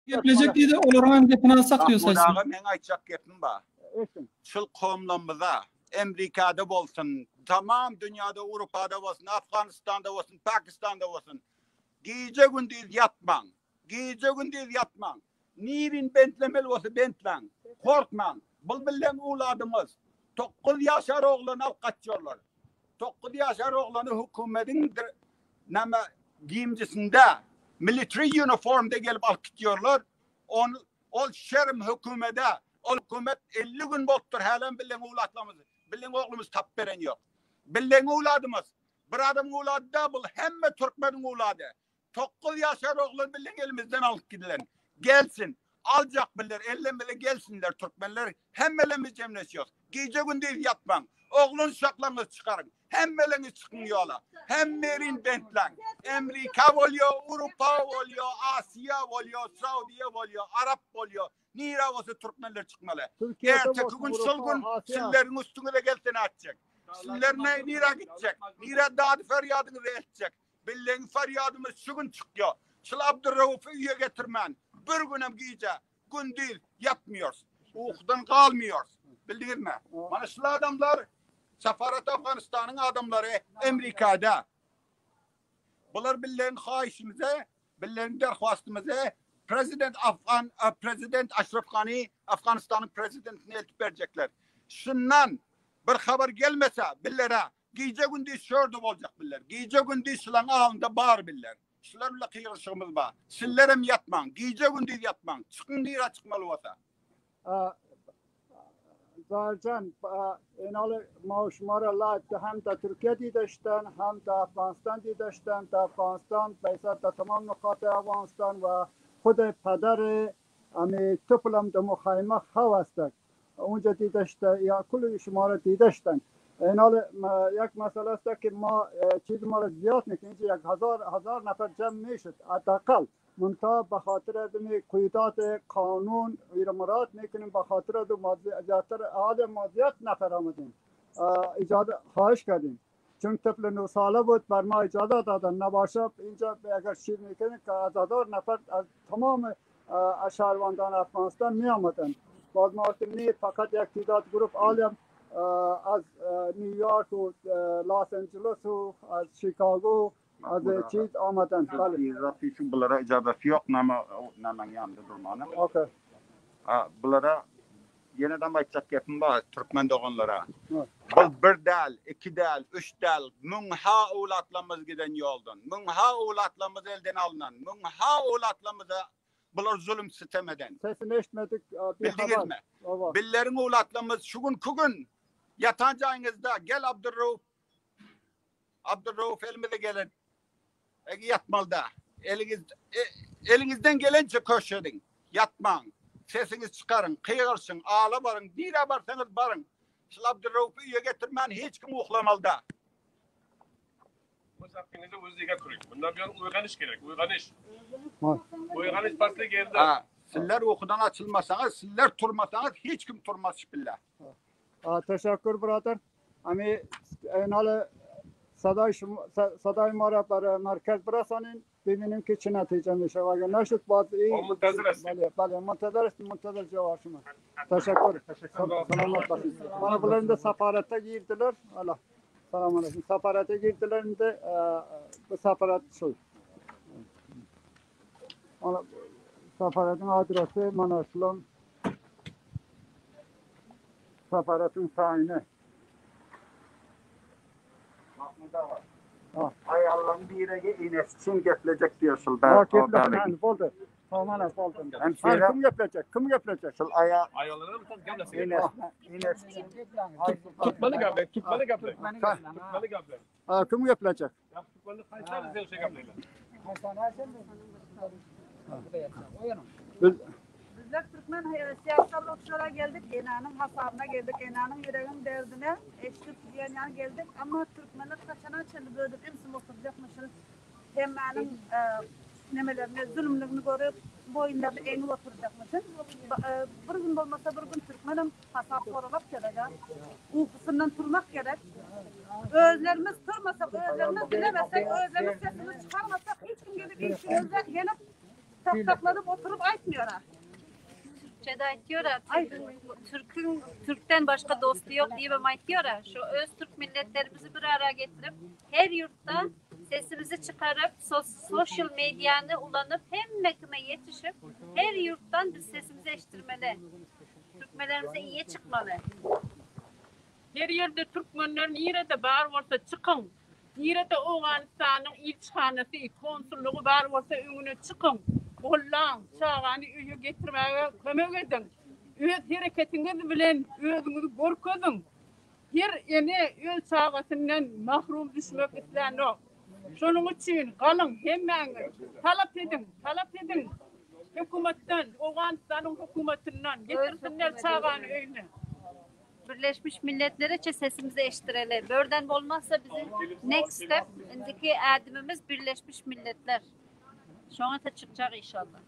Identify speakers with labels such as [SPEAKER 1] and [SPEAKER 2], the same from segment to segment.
[SPEAKER 1] Geplejek diýdi, olaryň hem gepini alsak diýýär
[SPEAKER 2] Mahmut aga meň aýtjak gepim bar. Şul komlamyza Emrikada bolsun, tamam dünýada Urupada bolsun, Afganistanda bolsun, Pakistanda bolsun. Gije gündiz ýatmaň. Gije gündiz ýatmaň. Nirin bentlemeli bolsa bentläň. Korkmaň. Bul bilen owladymyz. 9 ýaşar oglany alyp gaçýarlar. 9 ýaşar oglany hökümediň näme giyimcisinde military uniformda gelip alyp gitýärler. On ol şerim hökümede. Ol hökümet 50 gün bolupdyr hälem bilen owlatlarymyz, bilen oglumyz tap beren ýok. Bilen owladymyz. Bir adamyň owlady da bul hemme türkmeniň owlady. 9 ýaşar oglan bilen elimizden alyp gidilen. Gelsin. Aljak biler, ellemele gelsinler türkmenler. Hemmelerimiz jemleşiyoruz. Gije gündüz ýatmaň. Oglun şaklaňyz çykaryň. Hemmeleňiz çykyň ýola. Hemmerin bentläň. Amerika bolýar, Avrupa bolýar, Asiýa bolýar, Saudiýa bolýar, Arap bolýar. Nira bolsa türkmenler çykmaly. Erteki gün şol gün sizleriň üstüňize gelse nätjek? Sizler ne nira gitjek? Nira dady ferýadyňyzy etjek? Billeň ferýadymyz şu gün çykýar. Şul Abdurraufy öýe getirmän, bir günem gije, gündiz ýatmıyoruz. Ukudan galmıyoruz. Bildiňizmi? Mana şul adamlar Safarat Afganistanyň adamlary Amerikada. Bular billeň haýyşymyza, billeň derhwastymyza Prezident Afgan Prezident Aşraf Gani Afganistanyň prezidentine eltip berjekler. Şundan bir habar gelmese billere gije gündiz şörde boljak biller. Gije gündiz şulaň alynda bar biller. Şular bilen kygyryşygymyz bar. Sizlerem ýatmaň, gije gündiz ýatmaň. Çykyň nirä çykmaly bolsa.
[SPEAKER 3] Zahircan اینال ما شما را لایف هم در ترکیه دیدشتن هم در افغانستان دیدشتن در افغانستان پیسا در تمام نقاط افغانستان و خود پدر امی طفلم در مخیمه خو هستک اونجا دیدشته یا کل شما را دیدشتن اینال یک مسئله است که ما چیز ما را زیاد میکنیم یک هزار هزار نفر جمع میشد حداقل منتها به خاطر از قیودات قانون ویر مراد میکنیم به خاطر از زیادتر حال ما زیاد نفر آمدیم اجازه خواهش کردیم چون طفل 9 ساله بود بر ما اجازه دادن نباشه اینجا اگر شیر میکنیم که از هزار نفر از تمام شهروندان افغانستان می آمدن باز ما نه فقط یک تعداد گروپ عالم از نیویورک و لاس انجلس و از شیکاگو az çiz آمدن
[SPEAKER 2] بله Raffi bulara ijazasy ýok nama namaň ýanynda durmana.
[SPEAKER 3] Okay.
[SPEAKER 2] Ha, bulara ýene-de aýtjak gepim bar türkmen doganlara. Bu bir däl, iki däl, üç däl, müň ha owlatlarymyz giden ýoldan, müň ha owlatlarymyz elden alynan, müň ha owlatlarymyza bular zulum sitem eden.
[SPEAKER 3] Sesini eşitmedik.
[SPEAKER 2] Bir Bildiňizmi? Billeriň owlatlarymyz şu günki gün ýatan jaýyňyzda gel Abdurrauf Abdurrauf elimize gelen Egi ýatmaly da. Eliňiz e, eliňizden gelençe köşş ediň. Ýatmaň. Sesiňizi çykaryň, kygyryşyň, ala baryň, nirä barsaňyz baryň. Şul Abdurraufy öýe getirmän hiç kim uhlamaly da.
[SPEAKER 4] Öz hakyňyzy özüňe turuň. Bundan buýan uýganyş gerek, uýganyş. Uýganyş pasly geldi.
[SPEAKER 2] Ha, sizler ukudan açylmasaňyz, sizler turmasaňyz hiç kim turmaz billa.
[SPEAKER 3] Teşekkür brother. Ami اینال صدای, شما صدای ما را بر مرکز برسانین ببینیم که چه نتیجه میشه و اگر نشد باز این
[SPEAKER 4] منتظر هستیم
[SPEAKER 3] بله بله منتظر هستیم منتظر جواب شما تشکر سلامت باشین mana bular indi safarata girdiler Allah salam aleyküm safarata girdiler indi bu safarat şu Mana safaratın adresi mana şulan safaratın sayını
[SPEAKER 2] Mahmud ağa. Aýallaryň biregi enesi üçin geplejek diýär şul
[SPEAKER 3] Ha, geplejek, boldy. Tamam, boldy.
[SPEAKER 2] Hemşire
[SPEAKER 3] Kim geplejek? Kim geplejek?
[SPEAKER 2] Şul aýa
[SPEAKER 4] Aýallaryň mı geplesin?
[SPEAKER 2] enesine enesi üçin.
[SPEAKER 4] Türkmeni gaple, Türkmeni gaple. Türkmeni gaple.
[SPEAKER 3] Ha, kim geplejek?
[SPEAKER 4] Ya Türkmeni haýsy bize şey gaple.
[SPEAKER 3] Biz
[SPEAKER 5] Bizler Türkmen siyasal okçulara geldik, Ena'nın hasabına geldik, Ena'nın yüreğin derdine eşlik diyen yan geldik. Ama Türkmenler kaçana çenli böldük, emsim oturacakmışız. Hemmenin e, nemelerini, zulümlerini görüp boyunlarını eňip oturacakmışız. Ba- e, Bir gün bolmasa bir gün Türkmenim hasap soralap gerek. ha. Uykusundan turmak gerek. Özlerimiz turmasak, özlerimiz dilemesek, özlerimiz sesimiz çıkarmasak hiç kim gelip işimize gelip. Ýaltakladyp oturyp aýtmýar-a.
[SPEAKER 6] Türkçede aýtýar-a, Türküň Türkden başga dosty ýok diýibem aýtýar-a. Şu öz türk milletlerimizi bir ara getirip, her ýurtda sesimizi çykaryp, social mediany ulanyp, hemme kime ýetişip, her ýurtdan biz sesimizi eşitdirmeli. Türkmelerimize eýe çykmaly.
[SPEAKER 7] Her ýerde türkmenler nirede bar bolsa çykyň. Nirede Owganystanyň ilçihanasy, konsullygy bar bolsa öňüne çykyň. Gollaň, çagany öýe getirmäge kömek ediň. Öz hereketiňiz bilen özüňizi görkeziň. Her ene öz çagasyndan mahrum düşmek islänok. Şonuň üçin galyň hemmäňiz talap ediň, talap ediň hökümetden, Owganystanyň hökümetyndan getirsinler çagany öýüne.
[SPEAKER 6] Birleşmiş Milletlereçe sesimizi eşitdireli. Börden bolmazsa biziň next step indiki ädimimiz Birleşmiş Milletler. Şoňa-da çykjak inşallah.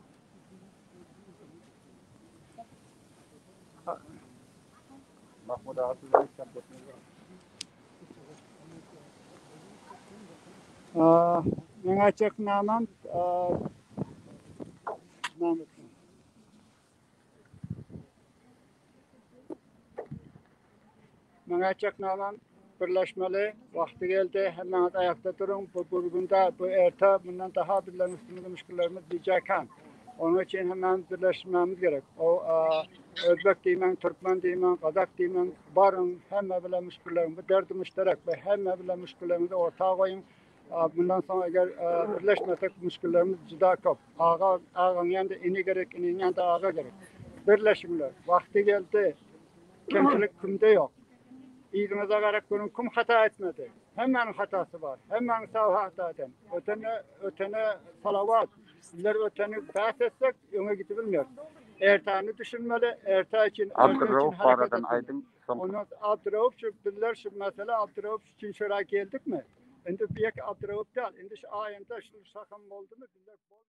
[SPEAKER 3] Mahmut aga siz aýtsak Meň aýtjak namam Meň aýtjak namam birleşmeli wagty geldi hemmäňiz aýakda duruň bu bir günde bu erte mundan daha bizleriň üstümizde müşkillerimiz bije kän. Onuň üçin hemmämiz birleşmemiz gerek. O özbek diýmäň, türkmen diýmäň, gazak diýmäň, baryň hemme bilen müşkilleriň bu derdi müşterek we hemme bilen müşkilleriňizi orta goýuň. Mundan soň eger birleşmesek müşkillerimiz juda köp. Aga agaň ýanynda ini gerek, iniň ýanynda aga gerek. Birleşiňler. Wagty geldi. Kemçilik kimde ýok. Yzyňyza garap görüň kim hata etmedi. Hemmäniň hatasy bar. Hemmäniň sawy hata eden. Ötene ötene salawat. Bizler öteni bäs etsek öňe gidibilmeris. Ertäni düşünmeli, erte üçin erte üçin
[SPEAKER 2] Abdyrauf
[SPEAKER 3] hereket
[SPEAKER 2] baradan
[SPEAKER 3] etmeli.
[SPEAKER 2] aýdyň soň.
[SPEAKER 3] Ondan Abdyrauf şu bizler şu mesele Abdyrauf üçin şöra geldikmi? Indi bu ýek Abdyrauf däl. Indi şu aýynda şu şahym boldumy bizler.